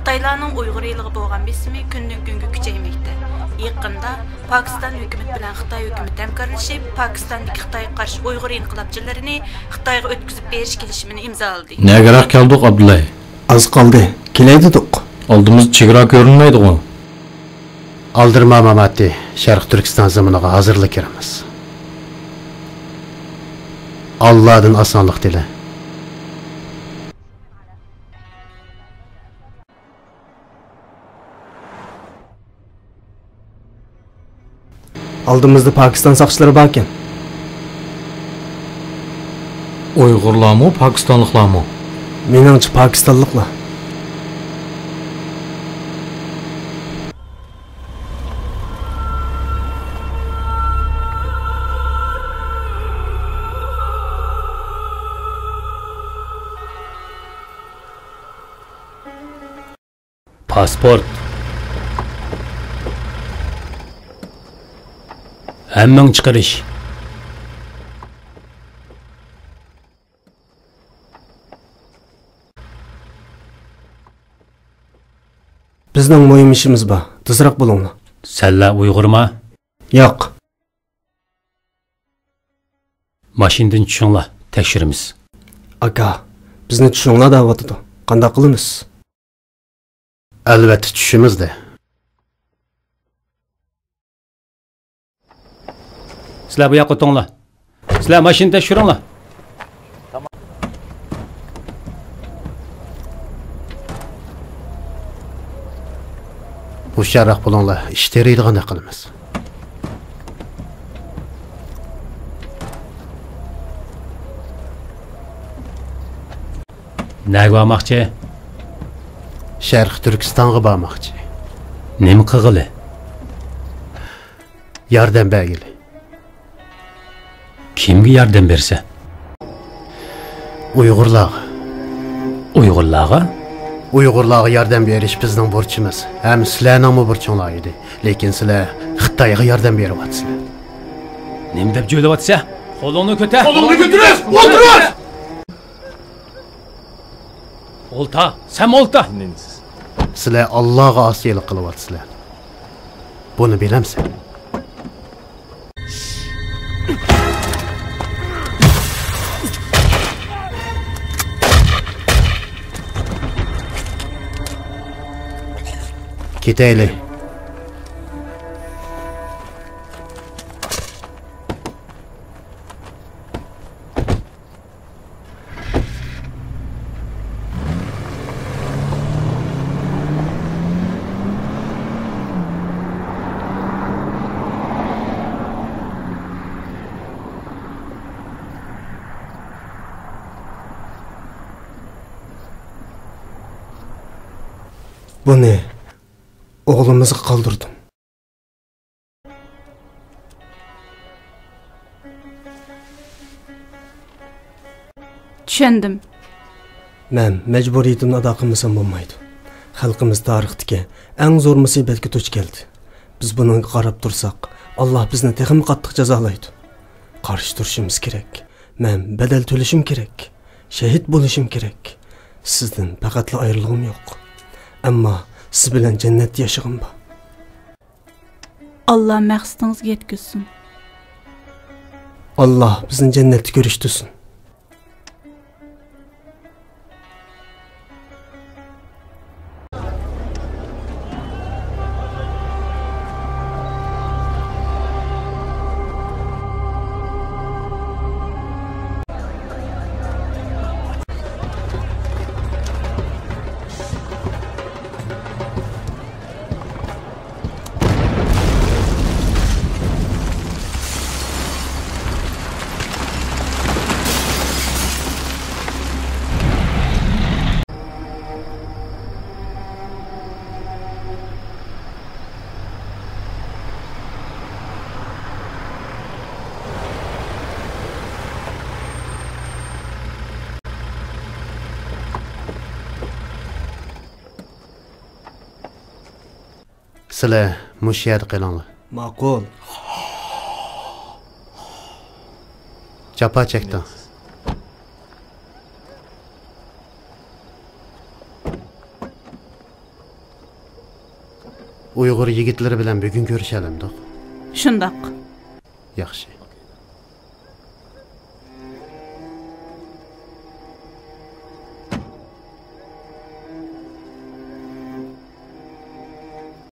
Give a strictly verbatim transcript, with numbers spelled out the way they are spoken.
خىتايلارنىڭ ئۇيغۇر ئېلىغا بولغان بېسىمى كۈندىن-كۈنگە كۈچەيمەكتە. يېقىندا پاكىستان ھۆكۈمىتى بىلەن خىتاي ھۆكۈمىتى ھەمكارلىشىپ، پاكىستاندىكى خىتايغا قارشى ئۇيغۇر ئىنقىلابچىلىرىنى خىتايغا ئۆتكۈزۈپ بېرىش كېلىشىمىنى ئىمزالىدى. نەگىراق كەلدۇق، ئابدۇللاي؟ ئاز قالدى. كېلەي دېدۇق. ئالدىمىزدا چېگرا كۆرۈنمەيدىغۇ؟ ئالدىرىما ماماتى شەرقىي تۈركىستان زېمىنىغا ھازىرلا كىرىمىز. ئاللادىن ئاسانلىق تىلە. ئالدىمىزدا پاكىستان ساقچىلىرى باركەن. ئۇيغۇرلارمۇ، پاكىستانلىقلارمۇ؟ مېنىڭچە، پاكىستانلىقلار. پاسپورت. ھەممىڭ چىقىرىش. بىزنىڭ مۇھىم ئىشىمىز بار. تېزراق بولۇڭلار. سەنلەر ئۇيغۇرما؟ ياق. ماشىنىدىن چۈشۈڭلار، تەكشۈرىمىز. ئاكا، بىزنى چۈشۈڭلار دەۋاتىدۇ. قانداق قىلىمىز؟ ئەلۋەتتە چۈشىمىز-دە. سىلەر بۇ ياققا ئۆتۈڭلار. سىلەر ماشىنا تەكشۈرۈڭلار. ھوشيارراق بولۇڭلار، ئىش تېرىيدىغاندەك قىلىمىز. نەگە بارماقچى؟ شەرقىي تۈركىستانغا بارماقچى. نېمە قىلغىلى؟ ياردەم بەرگىلى. كىمگە ياردەم بېرىسەن؟ ئۇيغۇرلارغا. ئۇيغۇرلارغا؟ ئۇيغۇرلارغا ياردەم بېرىش بىزنىڭ بۇرچىمىز ھەم سىلەرنىڭمۇ بۇرچۇڭلار ئىدى. لېكىن سىلەر خىتايغا ياردەم بېرىۋاتىسىلەر. نېمە دەپ جۆيلۈۋاتىسەن؟ قولۇڭنى كۆتەر! قولۇڭنى كۆتۈرۈڭ! ئولتۇرۇڭ! ئولتا، سەن ئولتا! سىلەر ئاللاغا ئاسىيلىق قىلىۋاتىسىلەر. بۇنى بىلەمسەن؟ كېتەيلى. بۇنى ئوغلىمىزغا قالدۇردۇم. چۈشەندىم. مەن مەجبۇرىيىتىمنى ئادا قىلمىسام بولمايدۇ. خەلقىمىز تارىختىكى ئەڭ زور مۇسىبەتكە دۇچ كەلدى. بىز بۇنىڭغا قاراپ تۇرساق، ئاللا بىزنى تېخىمۇ قاتتىق جازالايدۇ. قارشى تۇرۇشىمىز كېرەك. مەن بەدەل تۆلىشىم كېرەك. شېھىت بولۇشۇم كېرەك. سىزدىن پەقەتلا ئايرىلغۇم يوق. ئەمما سىز بىلەن جەننەتتە ياشىغۇم بار. ئاللا مەقسىتىڭىزگە يەتكۈزسۇن. ئاللا بىزنى جەننەتتە كۆرۈشتۈرسۇن. سىلەر مۇشۇ يەردە قېلىڭلار. ماقۇل. جاپا چەكتىڭ. ئۇيغۇر يىگىتلىرى بىلەن بۈگۈن كۆرۈشەلەمدۇق؟ شۇنداق. ياخشى.